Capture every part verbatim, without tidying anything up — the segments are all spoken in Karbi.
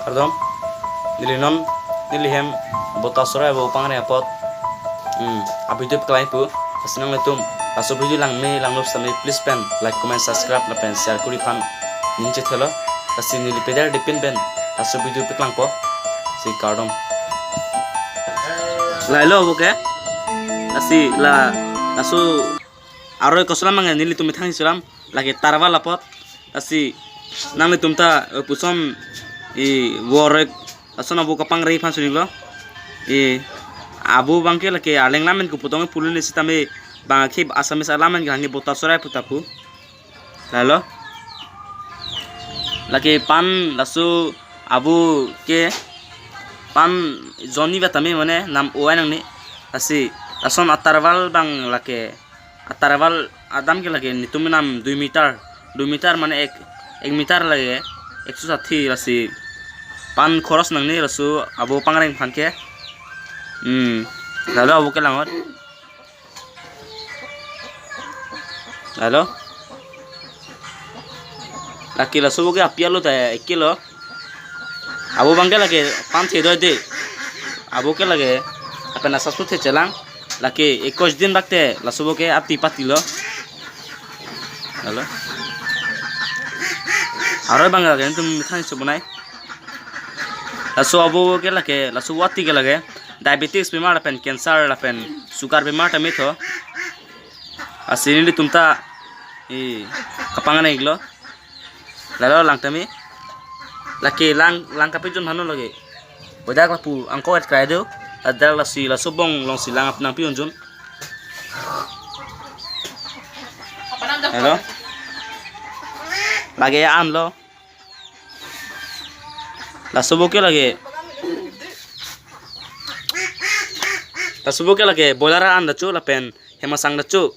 Kardom, neli non, neli hem, Botasorai abo pangreng apot, hmm, a-video paklang pu, lasi nanglitum, laso video langme, langno sitame, please pen, like, comment, subscribe, lapen share kuri aphan, ning chethelo, lasi neli peder dipin pen, laso video paklangpo, lasi kardom. Lahelo abo ke, lasi la, laso aroi koson abang nelitum methang isulam, lake tarval apot, lasi nanglitum ta, eh, puson i vorek, lason abo kapangreng aphan suniklo. I abo abangke lake Arleng alam pen kuputong pulun sitame bang akhei Assamese alam pen kehangni Botasorai puta pu. Lahelo. Lake pan laso abo ke pan jonni vatame mane nam oi nangne. Lasi lason atarval abang lake atarval adam ke lake netum nam dui meter, dui meter mane ek, ek meter lake, ekso sathi lasi pan khoros nangne laso abo pangreng aphan ke. Hmm, lahelo abo ke langnon. Lahelo. Lake laso abo ke api alo ta ek kilo. Abo abangke lake pan thedoi de. Abo ke lake lapen asap su thechelang. Lake ekush din bak te laso abo ke ati patilo. Lahelo. Aroi abang lake netum methang isu bonai. Laso abo ke lake, laso ati ke lake diabetes bemar lapen cancer lapen sugar bemar tame tho. Lasi nelitum ta i kapangreng-iklo. Lahelo lang tame. Lake lang, lang kapejun hanu lake. Bodak lapu angko et krai do. Ladak lasi laso bong alongsi lang ap nangpi-unjun. Lahelo. Lake an lo. Laso abo ke lake. Laso abo ke lake boiler an dachu lapen hem asang dachu.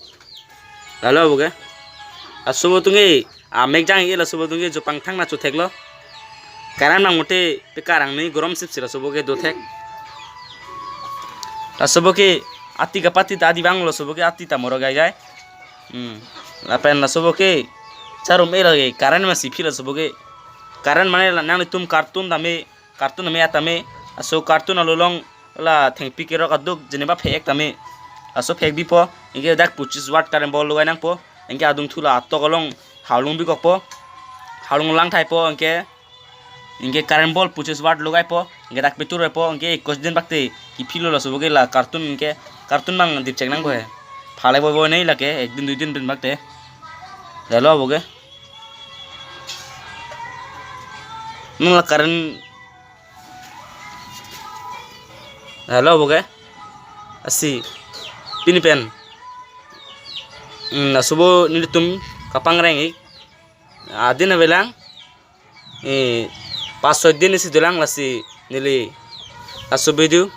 Lahelo abo ke. Laso abo atum ke, ah, mek jang-ik laso abo atum ke jopang thang na chu theklo. Karan nang mote pe karang ni gorom sip si laso abo ke do thek. Laso abo ke ati kapati ta adi bang laso abo ke ati ta moro gai gai. Hmm. Lapen laso abo ke charum e lake karan masi phi laso abo ke. Karan mane la nanglitum cartoon tame, cartoon tame atame, laso cartoon along la thengpi kerok aduk jeneba phek tame. Laso phek bipo, anke dak pochis watt current bulb logai nangpo, anke adungthu la atok along halung bikokpo, halung lang thaipo, anke, anke current bulb pochis watt logaipo, anke dak petur po, anke ekush din bak te kiphilo laso abo ke la cartoon anke, cartoon abang dipchek nangpo he. Phalai boi boi nei lake, ek din dui din pen bak te. Lahelo abo ke. Nung la current Lahelo abo ke. Lasi pini pen, hmm, laso abo nelitum kapangreng-ik. Adin avelang. Eh, pas soi din isi dolang lasi neli laso video,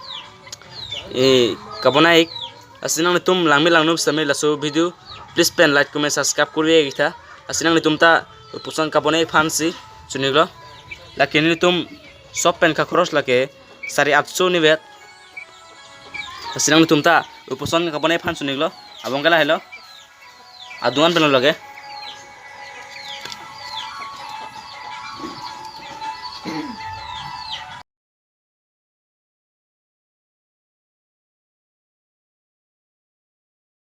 eh, kabonai-ik. Lasi nanglitum langme langno sitame laso video, please pen like, comment, subscribe kuri-ik tha. Lasi nanglitum ta lapuson kabonai aphan si suniklo. Lake nelitum shop pen kakhoros lake sari atso ni vet. Lasi nanglitum ta lapuson kabonai aphan suniklo. Abo ke lahelo. Adung an pen lo lake.